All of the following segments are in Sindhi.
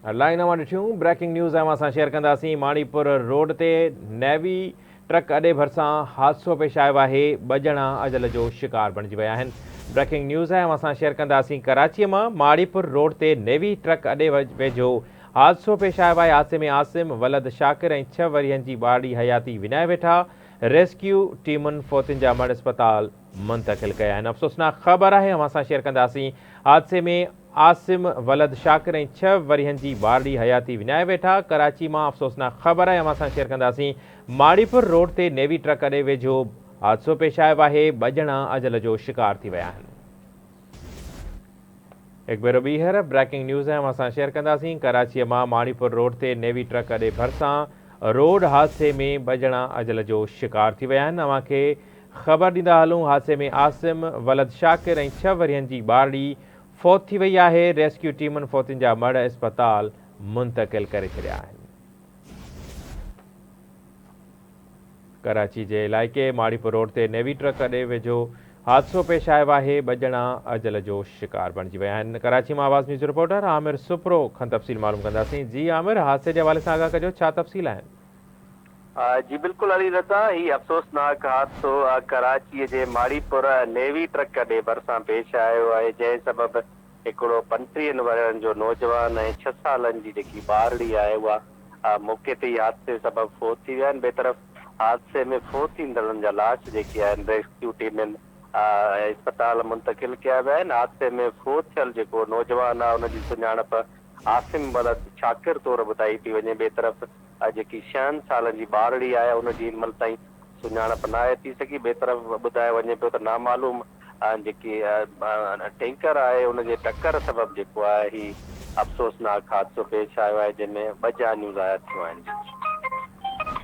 لائين اوهان ڏٺيون بريڪنگ نيوز اوهان سان شيئر ڪنداسين ماڻيپور روڊ تي نيوي ٽرڪ اڏي ڀرسان حادثو پيش آيو آهي ٻه ڄڻا اجل جو شڪار بڻجي ويا آهن بريڪنگ نيوز اوهان سان شيئر ڪنداسين ڪراچي مان ماڙيپور روڊ تي نيوي ٽرڪ اڏي ويجهو حادثو پيش آيو آهي حادثي ۾ عاصم ولد شاڪر ۽ ڇهه ورهين جي ٻارڙي حياتي وڃائي ويٺا ريسڪيو ٽيمن فوتين جا مڙهه اسپتال منتقل ڪيا آهن افسوسناڪ خبر آهي اوهان سان شيئر ڪنداسين حادثي ۾ عاصم ولد شاڪر ۽ ڇهه ورهين جي ٻارڙي حياتي وڃائي ويٺا ڪراچي مان افسوسناڪ خبر آهي اوهان سان شيئر ڪنداسين ماڙيپور روڊ تي نيوي ٽرڪ اڏي ويجهو حادثو پيش آيو آهي ٻه ڄڻا اجل جو شڪار ٿي ويا آهن. هڪ ڀيرو ٻيهر بريڪنگ نيوز آهي اوهان سان شيئر ڪنداسين ڪراچيء مان ماڙيپور روڊ تي نيوي ٽرڪ اڏي ڀرسان روڊ حادثي ۾ ٻه ڄڻا اجل جو شڪار ٿي ويا آهن اوهان کي خبر ڏيندا هلون حادثي ۾ عاصم ولد شاڪر ۽ ڇهه ورهين جي ٻارڙي فوت ٿي وئي آهي، ريسڪيو ٽيمن فوتين جا مڙهه اسپتال منتقل ڪري ڇڏيا آهن. ڪراچي جي علائقي ماڙيپور روڊ تي نيوي ٽرڪ اڏي ويجهو حادثو پيش آيو آهي، ٻه ڄڻا اجل جو شڪار بڻجي ويا آهن. ڪراچي مان آواز نيوز رپورٽر عامر سپرو کان تفصيل معلوم ڪنداسين. جي عامر حادثي جي حوالي سان آگاهه ڪجو ڇا تفصيل آهن؟ جي بلڪل علي رضا هي افسوسناڪ حادثو ڪراچي جي ماڙيپور نيوي ٽرڪ اڏي ڀرسان پيش آيو آهي جنهن سبب هڪڙو پنٽيهن ورهين جو نوجوان ۽ ڇهه سالن جي جيڪي ٻارڙي آهي اها موقعي تي ئي حادثي سبب فوت ٿي ويا آهن ٻئي طرف حادثي ۾ فوت ٿيندڙن جا لاش جيڪي آهن ريسڪيو ٽيمن اسپتال منتقل ڪيا ويا آهن حادثي ۾ فوت ٿيل جيڪو نوجوان آهي ان جي سڃاڻپ عاصم ولد شاڪر طور ٻڌائي پئي وڃي ٻئي طرف جيڪي ڇهن سالن جي ٻارڙي آهي ان جي هن مهل تائين سڃاڻپ ناهي ٿي سگهي ٻئي طرف ٻڌايو وڃي پيو ته نامعلوم جيڪي ٽينڪر آهي ان جي ٽڪر سبب جيڪو آهي هي افسوسناڪ حادثو پيش آيو آهي جنهن ۾ ٻه جانيون ضايع ٿيون آهن.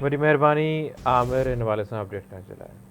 وڏي مهرباني عامر ان حوالي سان اپڊيٽ ڪرڻ جي لاء.